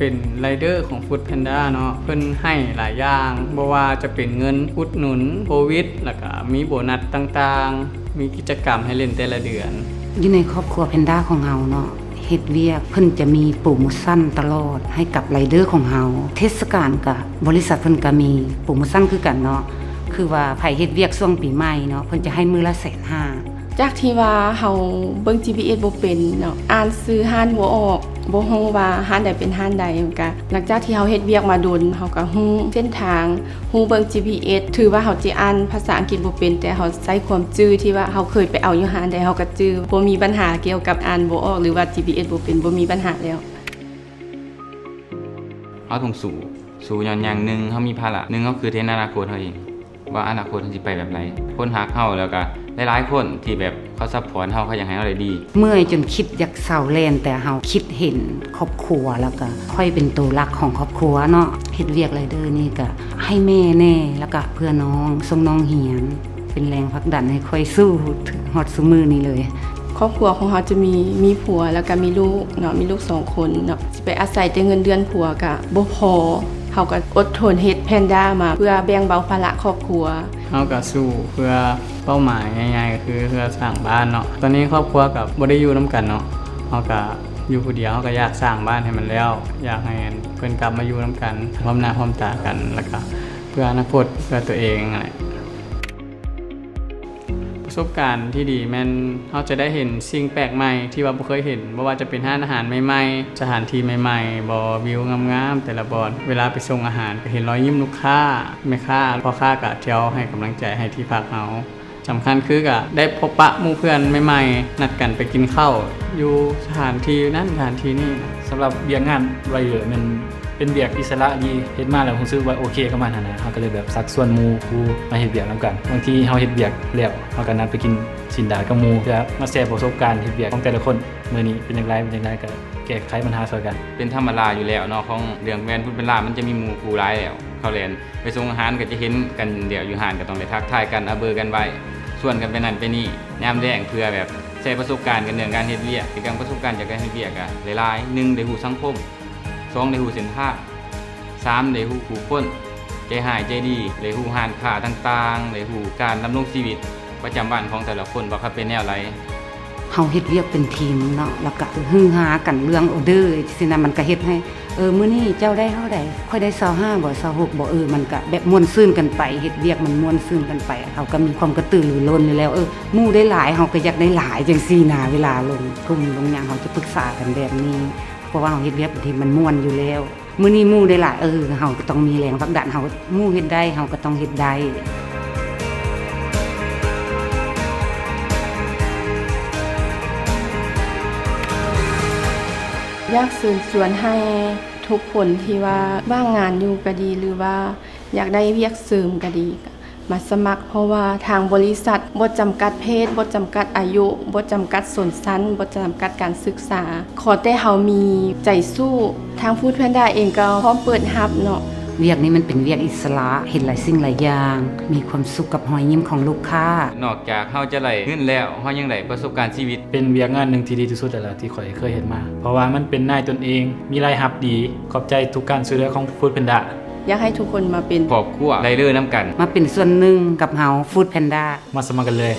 ເປັນໄລເດີຂອງ Food Panda ເນາະ, ເພິ່ນໃຫ້ຫຼາຍຢ່າງ, ບໍ່ວ່າຈະເປັນເງິນອຸດໜູນໂຄວິດ, ແລ້ວກະມີໂບນັດຕ່າງໆ, ມີກິດຈະກຳໃຫ້ຫຼິ້ນແຕ່ລະເດືອນ. ຢູ່ໃນຄອບຄົວ Panda ຂອງເຮົາເນາະ, ເຮັດວຽກ ເພິ່ນຈະມີໂປຣໂມຊັນຕະຫຼອດໃຫ້ກັບໄລເດີຂອງເຮົາ. ເທດສະການກະ ບໍລິສັດເພິ່ນກະມີໂປຣໂມຊັນຄືກັນເນາະ, ຄືວ່າໃຜເຮັດວຽກຊ່ວງປີໃໝ່ເນາະ, ເພິ່ນຈະໃຫ້ມື້ລະແສນຫ້າ. ຈາກທີ່ວ່າເຮົາເບິ່ງ ຈີພີເອັສ ບໍ່ເປັນເນາະ, ອ່ານຊື່ຮ້ານບໍ່ອອກ, ບໍ່ຮູ້ວ່າຮ້ານໃດເປັນຮ້ານໃດ, ມັນກະ ຫຼັງຈາກທີ່ເຮົາເຮັດວຽກມາດົນ, ເຮົາກະຮູ້ເສັ້ນທາງ, ຮູ້ເບິ່ງ ຈີພີເອັສ. ຖືວ່າເຮົາຈະອ່ານພາສາອັງກິດບໍ່ເປັນ, ແຕ່ເຮົາໃຊ້ຄວາມຈື່ທີ່ວ່າເຮົາເຄີຍໄປເອົາຢູ່ຮ້ານໃດ, ເຮົາກະຈື່. ບໍ່ມີບັນຫາກ່ຽວກັບອ່ານບໍ່ອອກ ຫຼືວ່າ ຈີພີເອັສ ບໍ່ເປັນ, ບໍ່ມີບັນຫາແລ້ວ. ເຮົາຕ້ອງສູ້, ສູ້ຍ້ອນຫຍັງ? ໜຶ່ງ ເຮົາມີພາລະ, ໜຶ່ງ ເຮົາຄິດເຫັນອະນາຄົດເຮົາເອງ ວ່າອະນາຄົດເຮົາຊິໄປແບບໃດ. ຄົນຮັກເຮົາ ແລ້ວກະຫຼາຍໆຄົນທີ່ແບບເຂົາຊັບພອດເຮົາ, ເຂົາຢາກໃຫ້ເຮົາໄດ້ດີ. ເມື່ອຍຈົນຄິດຢາກເຊົາແລ່ນ, ແຕ່ເຮົາຄິດເຫັນຄອບຄົວ ແລ້ວກະຂ້ອຍເປັນໂຕຫຼັກຂອງຄອບຄົວເນາະ. ເຮັດວຽກໄລເດີນີ້ກະໃຫ້ແມ່ແດ່, ແລ້ວກະເພື່ອນ້ອງ, ສົ່ງນ້ອງຮຽນ. ເປັນແຮງຜັກດັນໃຫ້ຂ້ອຍສູ້ຮອດຊຸມື້ນີ້ເລີຍ. ຄອບຄົວຂອງເຮົາຈະມີ, ມີຜົວ ແລ້ວກະມີລູກເນາະ, ມີລູກສອງຄົນເນາະ. ຊິໄປອາໄສແຕ່ເງິນເດືອນຜົວກະບໍ່ພໍ, ເຮົາກະອົດທົນເຮັດ Panda ມາເພື່ອແບ່ງເບົາພາລະຄອບຄົວ. ເຮົາກະສູ້ເພື່ອເປົ້າໝາຍໃຫຍ່ໆ ກະຄືເພື່ອສ້າງບ້ານເນາະ. ຕອນນີ້ຄອບຄົວກະບໍ່ໄດ້ຢູ່ນຳກັນເນາະ, ເຮົາກະຢູ່ຜູ້ດຽວ, ເຮົາກະຢາກສ້າງບ້ານໃຫ້ມັນແລ້ວ, ຢາກໃຫ້ເພິ່ນກັບມາຢູ່ນຳກັນ ພ້ອມໜ້າພ້ອມຕາກັນ, ແລ້ວກະເພື່ອອະນາຄົດ, ເພື່ອຕົວເອງຫັ້ນແຫຼະ. ປະສົບການທີ່ດີແມ່ນເຮົາຈະໄດ້ເຫັນສິ່ງແປກໃໝ່ທີ່ວ່າບໍ່ເຄີຍເຫັນ, ບໍ່ວ່າຈະເປັນຮ້ານອາຫານໃໝ່ໆ, ສະຖານທີ່ໃໝ່ໆ, ບໍ່ ວິວງາມໆແຕ່ລະບ່ອນ. ເວລາໄປສົ່ງອາຫານກະເຫັນຮອຍຍິ້ມລູກຄ້າ, ແມ່ຄ້າ, ພໍ່ຄ້າກະທ່ຽວໃຫ້ກຳລັງໃຈໃຫ້ທີ່ພັກເຮົາ. ສຳຄັນຄືກະໄດ້ພົບປະໝູ່ເພື່ອນໃໝ່ໆ, ນັດກັນໄປກິນເຂົ້າຢູ່ສະຖານທີ່ນັ້ນສະຖານທີ່ນີ້. ສຳລັບວຽກງານໄລເດີແມ່ນ ເປັນວຽກອິດສະຫຼະດີ, ເຮັດມາແລ້ວຮູ້ສຶກວ່າໂອເຄກັບມັນຫັ້ນນະ, ເຮົາກະເລີຍແບບຊັກຊວນໝູ່ຄູ່ມາເຮັດວຽກນຳກັນ. ບາງທີເຮົາເຮັດວຽກແລ້ວ ເຮົາກະນັດໄປກິນຊີ້ນດາດກັບໝູ່ ເພື່ອມາແຊຣ໌ປະສົບການເຮັດວຽກຂອງແຕ່ລະຄົນ, ມື້ນີ້ເປັນຈັ່ງໃດ ເປັນຈັ່ງໃດ ກະແກ້ໄຂບັນຫາຊ່ອຍກັນ. ເປັນທຳມະດາຢູ່ແລ້ວເນາະ, ຂອງເລື່ອງແມ່ນພຸ້ນເປັນລາວ ມັນຈະມີໝູ່ຄູ່ຫຼາຍແລ້ວ, ເຂົາແລ່ນໄປສົ່ງອາຫານກະຈະເຫັນກັນແລ້ວ, ຢູ່ຮ້ານກະຕ້ອງໄດ້ທັກທາຍກັນ, ເອົາເບີກັນໄວ້, ຊວນກັນໄປນັ້ນໄປນີ້ ຍາມແລງ ເພື່ອແບບແຊປະສົບການກັນເລື່ອງການເຮັດວຽກ, ເປັນການປະສົບການຈາກການເຮັດວຽກກະຫຼາຍໆ. ໜຶ່ງ ໄດ້ຮູ້ສັງຄົມ, ສອງ ໄດ້ຮູ້ເສັ້ນທາງ, ສາມ ໄດ້ຮູ້ຜູ້ຄົນໃຈຮ້າຍໃຈດີ, ໄດ້ຮູ້ຮ້ານຄ້າຕ່າງໆ, ໄດ້ຮູ້ການດຳລົງຊີວິດປະຈຳວັນຂອງແຕ່ລະຄົນວ່າເຂົາເປັນແນວໃດ. ເຮົາເຮັດວຽກເປັນທີມເນາະ, ແລ້ວກະຮືຮາກັນເລື່ອງອໍເດີຊີ້ນະ, ມັນກະເຮັດໃຫ້ ເອີ ມື້ນີ້ເຈົ້າໄດ້ເທົ່າໃດ? ຂ້ອຍໄດ້ຊາວຫ້າບໍ? ຊາວຫົກບໍ? ເອີ ມັນກະແບບມ່ວນຊື່ນກັນໄປ, ເຮັດວຽກມັນມ່ວນຊື່ນກັນໄປ, ເຮົາກະມີຄວາມກະຕືລືລົ້ນຢູ່ແລ້ວ. ເອີ ໝູ່ໄດ້ຫຼາຍ ເຮົາກະຢາກໄດ້ຫຼາຍຈັ່ງຊີ້ນະ, ເວລາລົງກຸ່ມລົງຫຍັງ ເຮົາຈະປຶກສາກັນແບບນີ້, ເພາະວ່າເຮົາເຮັດວຽກເປັນທີມມັນມ່ວນຢູ່ແລ້ວ. ມື້ນີ້ໝູ່ໄດ້ຫຼາຍ, ເອີ ເຮົາກະຕ້ອງມີແຮງຜັກດັນ, ເຮົາ ໝູ່ເຮັດໄດ້ ເຮົາກະຕ້ອງເຮັດໄດ້. ຢາກເຊີນຊວນໃຫ້ທຸກຄົນທີ່ວ່າວ່າງງານຢູ່ກະດີ ຫຼືວ່າຢາກໄດ້ວຽກເສີມກະດີ ມາສະໝັກ, ເພາະວ່າທາງບໍລິສັດບໍ່ຈຳກັດເພດ, ບໍ່ຈຳກັດອາຍຸ, ບໍ່ຈຳກັດຊົນຊັ້ນ, ບໍ່ຈຳກັດການສຶກສາ, ຂໍແຕ່ເຮົາມີໃຈສູ້, ທາງ Food Panda ເອງກໍພ້ອມເປີດຮັບເນາະ. ວຽກນີ້ມັນເປັນວຽກອິດສະຫຼະ, ເຮັດຫຼາຍສິ່ງຫຼາຍຢ່າງ, ມີຄວາມສຸກກັບຮອຍຍິ້ມຂອງລູກຄ້າ. ນອກຈາກເຮົາຈະໄດ້ເງິນແລ້ວ, ເຮົາຍັງໄດ້ປະສົບການຊີວິດ. ເປັນວຽກງານໜຶ່ງທີ່ດີທີ່ສຸດແລ້ວລະ ທີ່ຂ້ອຍເຄີຍເຮັດມາ, ເພາະວ່າມັນເປັນນາຍຕົນເອງ, ມີລາຍຮັບດີ. ຂອບໃຈທຸກການຊ່ວຍເຫຼືອຂອງ Food Panda. ຢາກໃຫ້ທຸກຄົນມາເປັນຄອບຄົວໄລເດີນຳກັນ, ມາເປັນສ່ວນໜຶ່ງກັບເຮົາ Food Panda. ມາສະໝັກກັນເລີຍ.